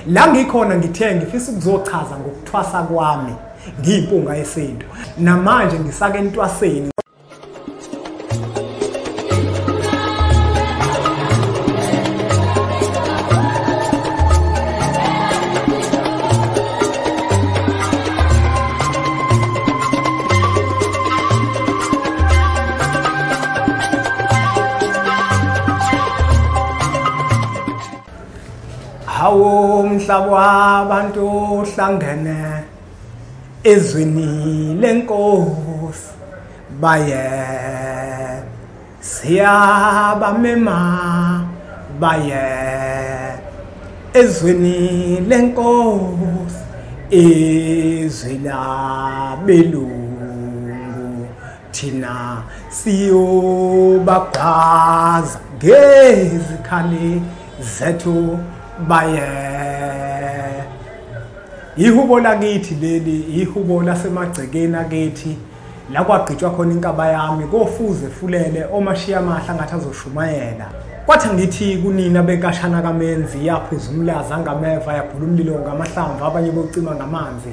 La ngikhona ngithe ngifisa ukuzochaza ngokuthwasa kwami ngiyimpunga yesintu. Namanje ngisake entwaseni. Hawo mhlaba wabantu uhlangene ezweni lenkosi baye siyabamema baye ezweni lenkosi izwi labelungu thina siyobagwaza ngezikhali zethu baye. Ihubo lakithi leli, ihubo lasemagcekeni akithi la kwagqitshwa khona inkaba yami kofuze fulele omashiya amahla ngathi azoshumayela. Kwathi ngithi kunina benkashana kaMenzi yaphuza umlaza ngameva yabhula umlilo ngamahlamvu abanye bocima ngamanzi.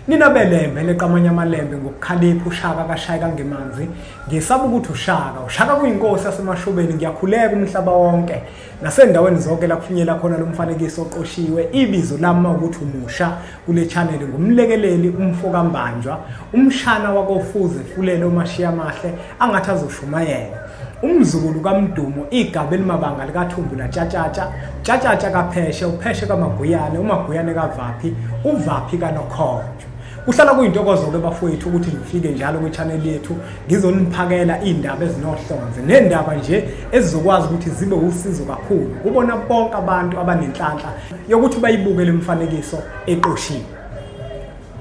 Nina belembe leqamanye amalembe ngokukhalipha uShaka kashaya kangemanzi. Ngisaba ukuthi uShaka kuyinkosi yasemashobeni. Ngiyakhuleka umhlaba wonke nasendaweni zonke la kufinyela khona lo mfanekiso oqoshiwe. Ibizo lami ukuthi umusha kule channel ngumlekeleli umfo kaMbanjwa, umshana wakofuze fulele omashiya amahle angathi azoshumayela, umzukulu kaMdumo igaba elimabanga likaThumbu laTshatshatsha, Tshatshatsha kaPheshe, uPheshe kaMaguyane, uMaguyane kaVaphi, uVaphi kaNokhonjwa. Kuhlala kuyintokozo-ke bafowethu ukuthi ngifike njalo kwi-channel yethu ngizoniphakela iy'ndaba ezinohlonze nendaba nje ezizokwazi ukuthi zibe usizo kakhulu kubona bonke abantu abanenhlanhla yokuthi bayibuke le mfanekiso eqoshiwe.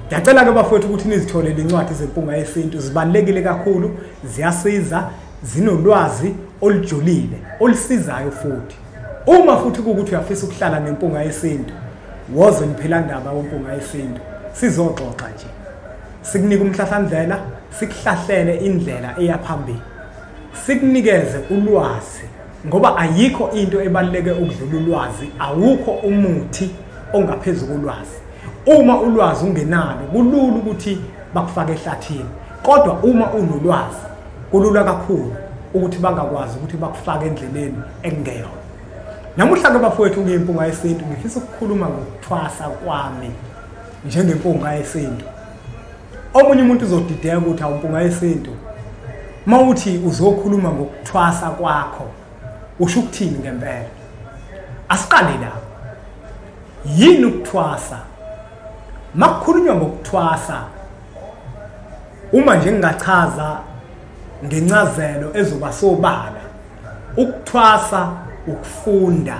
Ngiyacela-ke bafowethu ukuthi nizitholele incwadi zempunga yesintu, zibalulekile kakhulu, ziyasiza, zinolwazi olujulile olusizayo futhi. Uma futhi kuwukuthi uyafisa ukuhlala nempunga yesintu, woze niphelandaba wempunga yesintu, sizoxoxa nje, sikunike umhlahlandlela, sikuhlahlele indlela eya phambili, sikunikeze ulwazi, ngoba ayikho into ebaluleke ukudlula ulwazi. Awukho umuthi ongaphezulu kolwazi. Uma ulwazi ungenalo kulula ukuthi bakufake ehlathini, kodwa uma unolwazi kulula kakhulu ukuthi bangakwazi ukuthi bakufake endleleni ekungeyona. Namuhla ke bafowethu ngiyimpunga yesintu ngifisa ukukhuluma ngokuthwasa kwami njengempunga yesintu. Omunye umuntu uzodideka ukuthi awumpunga yesintu, mawuthi uzokhuluma ngokuthwasa kwakho usho ukuthini ngempela? Asiqale la. Yini ukuthwasa? Makukhulunywa ngokuthwasa, uma nje ngingachaza ngencazelo ezoba sobala, ukuthwasa ukufunda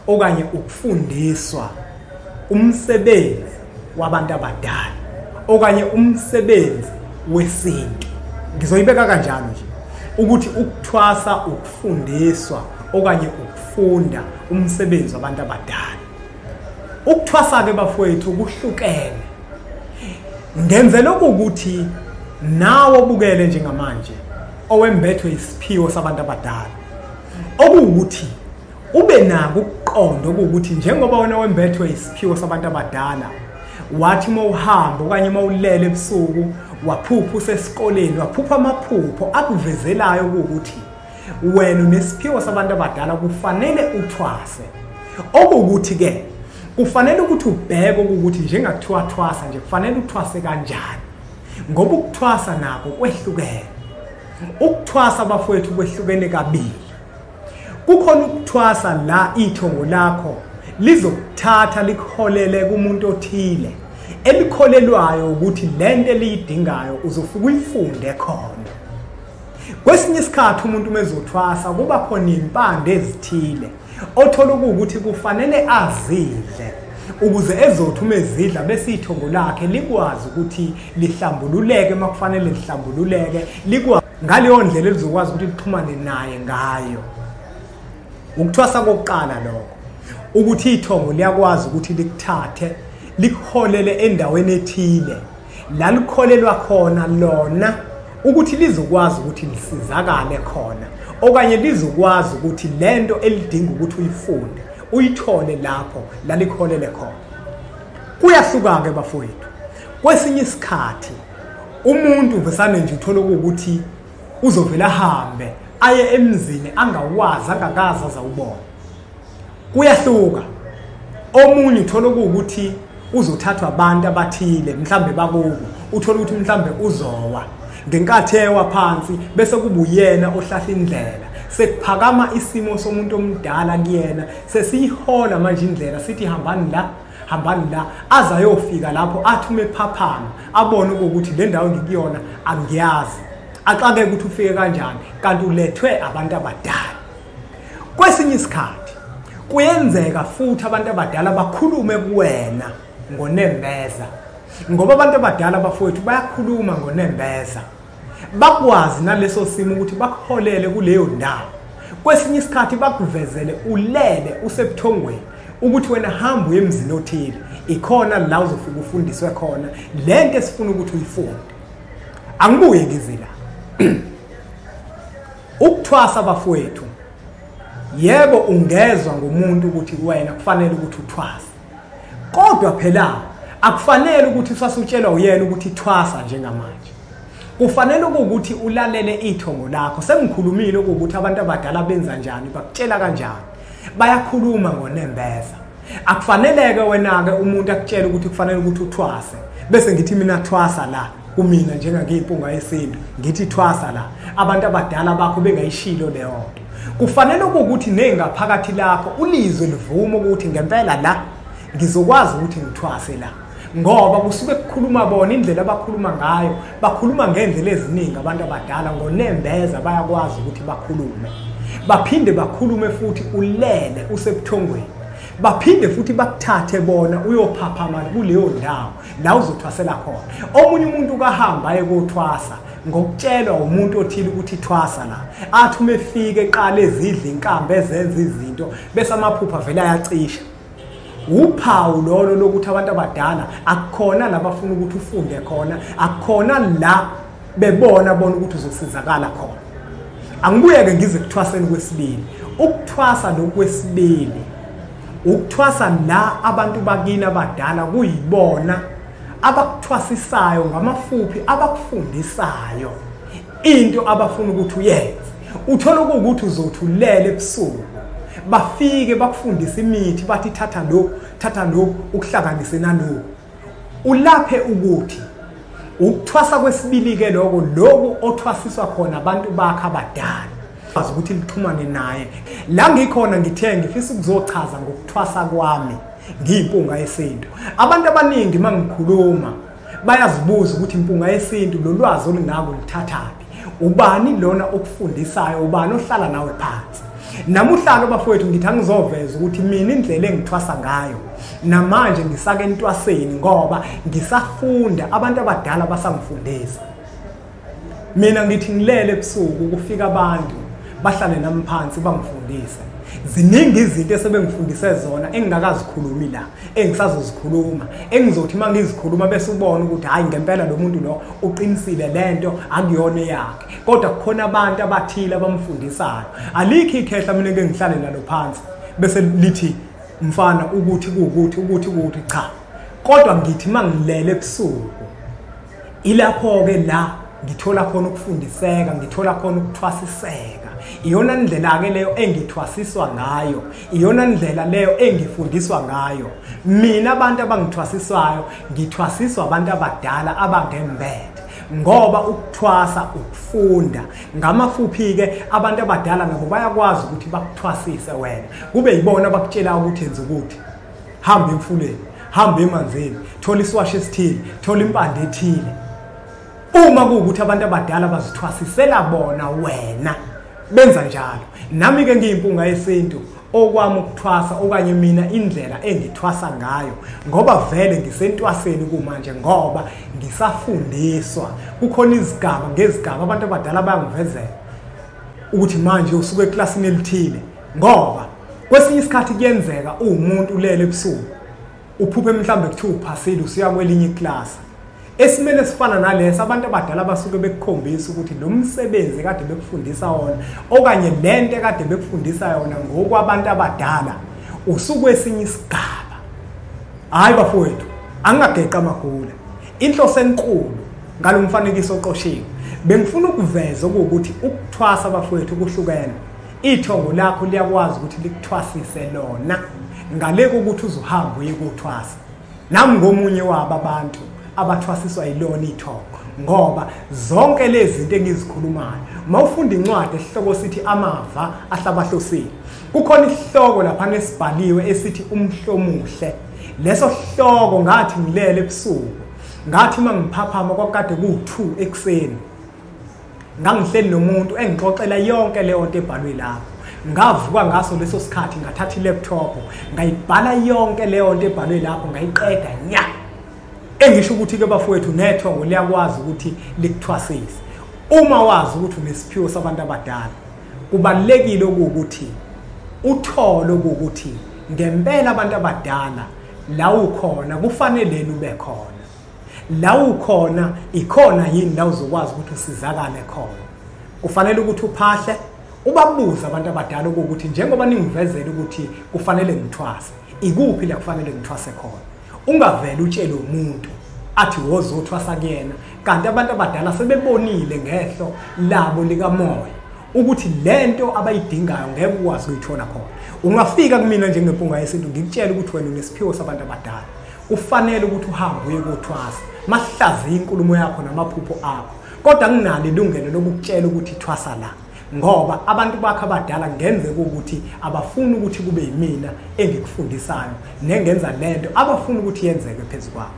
okanye ukufundiswa umsebenzi wabantu abadala okanye umsebenzi wesintu. Ngizoyibeka kanjalo nje ukuthi ukuthwasa ukufundiswa okanye ukufunda umsebenzi wabantu abadala. Ukuthwasa ke bafowethu kuhlukene. Ngenzela ukuthi nawe obukele njengamanje owembethwe isiphiwo sabantu abadala, okuwukuthi ube nako ukuqonda ukuthi njengoba wena wembethwe isiphiwo sabantu abadala, wathi mawuhamba okanye mawulele ebusuku waphupha usesikoleni, waphupha amaphupho akuvezelayo ukuthi wena unesiphiwo sabantu abadala, kufanele uthwase. Okuwukuthi ke kufanele ukuthi ubheke ukuthi njengakuthiwa thwasa nje kufanele uthwase kanjani, ngoba ukuthwasa nako kwehlukene. Ukuthwasa bafowethu kwehlukene kabili. Kukhona ukuthwasa la ithongo lakho lizokuthatha likuholele kumuntu othile elikholelwayo ukuthi lento eliyidingayo uzofika uyifunde khona. Kwesinye isikhathi umuntu mezothwasa kuba khona impande ezithile othola ukuthi kufanele azidle ukuze ezothi uma ezidla bese ithongo lakhe likwazi ukuthi lihlambululeke makufanele lihlambululeke, likwazi ngaleyo ndlela elizokwazi ukuthi lixhumane naye ngayo. Ukuthwasa kokuqala lokho, ukuthi ithongo liyakwazi ukuthi likuthathe likuholele endaweni ethile la likholelwa khona lona ukuthi lizokwazi ukuthi lisizakale khona, okanye lizokwazi ukuthi lento elidinga ukuthi uyifunde uyithole lapho la likholele khona. Kuyahluka-ke bafowethu, kwesinye isikhathi umuntu vesane nje uthola ukuthi uzovela ahambe aye emzini angawazi, angakazi azawubona. Kuyahluka. Omunye uthola ukuthi uzothathwa abantu abathile, mhlambe bakubo, uthola ukuthi mhlambe uzowa ngenkathi ewa phansi, bese kuba uyena ohlahla indlela. Sekuphakama isimo somuntu omdala kuyena, sesiyihola manje indlela, sithi hambani la, hambani la, aze ayofika lapho athi uma ephaphama abone ukuthi le ndawo ngikuyona angiyazi, axake ukuthi ufike kanjani, kanti ulethwe abantu abadala. Kwesinye isikhathi kuyenzeka futhi abantu abadala bakhulume kuwena ngonembeza, ngoba abantu abadala bafowethu bayakhuluma ngonembeza, bakwazi naleso simo ukuthi bakuholele kuleyo ndawo. Kwesinye isikhathi bakuvezele ulele usebuthongweni ukuthi wena hamba uye emzini othile, ikhona la uzofika ufundiswe khona lento esifuna ukuthi uyifunde. Angibuye ngize la. Ukuthwasa bafowethu, yebo ungezwa ngomuntu ukuthi wena kufanele ukuthi uthwase, kodwa phela akufanele ukuthi usasutshelwa uyena ukuthi thwasa njengamanje. Kufanele ukuthi ulalele ithongo lakho. Sengikhulumile ukuthi abantu abadala benza njani, bakutshela kanjani, bayakhuluma ngonembeza. Akufaneleke wena-ke umuntu akutshele ukuthi kufanele ukuthi uthwase, bese ngithi mina thwasa la kumina njengangiyimpunga yesintu, ngithi thwasa la, abantu abadala bakho bengayishilo leyo nto. Kufanele ukuthi nengaphakathi lakho ulizwe livume ukuthi ngempela la ngizokwazi ukuthi ngithwase la, ngoba kusuke kukhuluma bona indlela abakhuluma ngayo, bakhuluma ngendlela eziningi abantu abadala ngonembeza, bayakwazi ukuthi bakhulume, baphinde bakhulume futhi ulele usebuthongweni, baphinde futhi bakuthathe bona uyophaphama kuleyo ndawo la uzothwasela khona. Omunye umuntu kahamba aye kothwasa ngokutshelwa umuntu othile ukuthi thwasa la, athi uma efika eqale ezidla inkambi ezenza izinto, bese amaphupha vele ayacisha. Uphawu lolo lokuthi abantu abadala akukhona la bafuna ukuthi ufunde khona, akukhona la bebona bona ukuthi uzosizakala khona. Angibuyeke ngize kuthwaseni kwesibili. Ukuthwasa lokwesibili, ukuthwasa la abantu bakini abadala kuyibona abakuthwasisayo ngamafuphi, abakufundisayo into abafuna ukuthi uyenze. Uthola ukuthi uzothulele ebusuku, bafike bakufundise imithi, bathi thatha lokhu, thatha lokhu, ukuhlanganise nalokhu, ulaphe. Ukuthi ukuthwasa kwesibili ke lokho, lokhu othwasiswa khona abantu bakhe abadala, wazi ukuthi lixhumane naye. La ngikhona ngithe ngifisa ukuzochaza ngokuthwasa kwami ngiyimpunga yesintu. Abantu abaningi mangikhuluma bayazibuza ukuthi impunga yesintu lo lwazi olungako lithathaphi, ubani lona okufundisayo, ubani ohlala nawe phansi. Namuhla bafowethu ngithi angizoveza ukuthi mina indlela engithwasa ngayo namanje ngisake entwaseni, ngoba ngisafunda, abantu abadala basangifundisa. Mina ngithi ngilele ebusuku kufika abantu bahlale nami phansi bangifundise. Ziningi izinto esebengifundise zona engingakazikhulumi la, engisazozikhuluma, engizothi uma ngizikhuluma bese ubona ukuthi hayi ngempela lo muntu lo uqinisile, lento akuyona eyakhe. Kodwa kukhona abantu abathile abamfundisayo. Alikho ikhehla mina ngeke ngihlale nalo phansi bese lithi mfana ukuthi kuwukuthi ukuthi ukuthi, cha. Kodwa ngithi mangilele ebusuku, ilapho-ke la ngithola khona ukufundiseka, ngithola khona ukuthwasiseka. Iyona ndlela-ke leyo engithwasiswa ngayo, iyona ndlela leyo engifundiswa ngayo. Mina abantu abangithwasisayo, ngithwasiswa abantu abadala abangembethe, ngoba ukuthwasa ukufunda. Ngamafuphi-ke abantu abadala nabo bayakwazi ukuthi bakuthwasise wena, kube yibona abakutshela ukuthi yenza ukuthi hamba emfuleni, hamba emanzini, thola isiwasho esithile, thola impande ethile. Uma kuwukuthi abantu abadala bazithwasisela bona wena, benza njalo. Nami-ke ngiyimpunga yesintu, okwami ukuthwasa okanye mina indlela engithwasa ngayo, ngoba vele ngisentwaseni kumanje, ngoba ngisafundiswa. Kukhona izigaba ngezigaba, abantu abadala bayangivezela ukuthi manje usuke eklasini elithile, ngoba kwesinye isikhathi kuyenzeka uwumuntu ulele ebusuku uphuphe mhlambe kuthiwa uphasile usuya kwelinye iklasi. Esimene esifana nalesa, abantu abadala basuke bekukhombisa ukuthi lo msebenzi kade bekufundisa wona okanye lento kade bekufundisa yona ngokwabantu abadala usukwesinye isigaba. Hayi bafowethu, Angingageqa amagula. Inhloso enkulu ngalomfanekiso oqoshiwe, bengifuna ukuveza ukuthi ukuthwasa bafowethu kuhlukene. Ithongo lakho liyakwazi ukuthi likuthwasise lona ngale kokuthi uzohamba uye kothwasa. Nami ngomunye wabo abantu abathwasiswa yilona ithongo, ngoba zonke lezi zinto engizikhulumayo, mawufunda incwadi esihloko sithi Amava Ahlabahlosile, kukhona isihloko lapha esibhaliwe esithi Umhlomuhle. Leso sihloko ngathi ngilele ebusuku, ngathi mangiphaphama kwakade ku2 ekuseni, ngangihleli nomuntu engixoxela yonke leyo nto ebhalwe lapho. Ngavuka ngaso leso sikhathi, ngathatha i-laptop ngayibhala yonke leyo nto ebhalwe lapho, ngayiqeda nya. Engisho ukuthi ke bafowethu, nethongo liyakwazi ukuthi likuthwasise. Uma wazi ukuthi unesiphiwo sabantu abadala, kubalekile ukuthi uthole ukuthi ngempela abantu abadala la ukhona kufanele ube khona. La ukhona ikhona yini la uzokwazi ukuthi usizakale khona. Kufanele ukuthi uphahle ubabuze abantu abadala ukuthi njengoba ningivezela ukuthi kufanele ngithwase, ikuphi la kufanele ngithwase khona. Ungavele utshele umuntu athi wozothwasa kuyena, kanti abantu abadala sebebonile ngehlo labo likamoya ukuthi lento abayidingayo ngeke ukwazi ukuyithola khona. Ungafika kumina njengempunga yesintu ngikutshela ukuthi wena unesiphiwo sabantu abadala, kufanele ukuthi uhambe uye kothwasa, mahlaziye inkulumo yakho namaphupho akho, kodwa nginalo ilungelo lokukutshela ukuthi thwasa la, ngoba abantu bakho abadala ngenzeka ukuthi abafuni ukuthi kube yimina engikufundisayo nengenza lento abafuni ukuthi yenzeke phezu kwabo.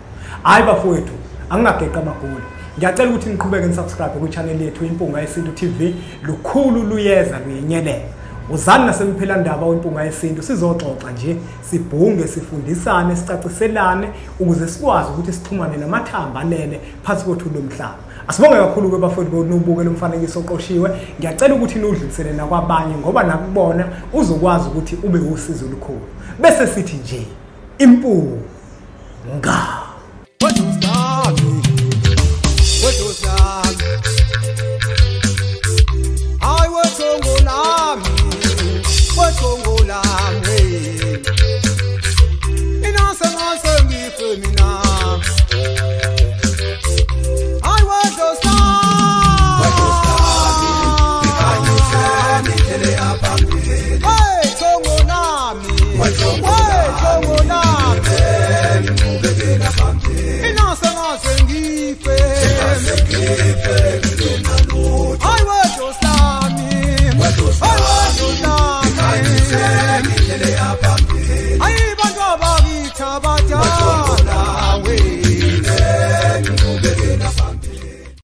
Hayi bafowethu, angingageqa amagula. Ngiyacela ukuthi niqhubeke nisubscribe ku-channel yethu Impunga Yesintu TV. Lukhulu luyeza luyenyelela. Uzani nasemphelandaba weMpunga Yesintu, sizoxoxa nje, sibhunge, sifundisane, sicaciselane ukuze sikwazi ukuthi sixhumane namathamba alele phansi kothuli lomhlaba. Asibonge kakhulu ke bafowethu ngokubuka lo mfanekiso oqoshiwe. Ngiyacela ukuthi niwudlulisele nakwabanye, ngoba nakubona uzokwazi ukuthi ube usizo olukhulu. Bese sithi nje impunga. Mina.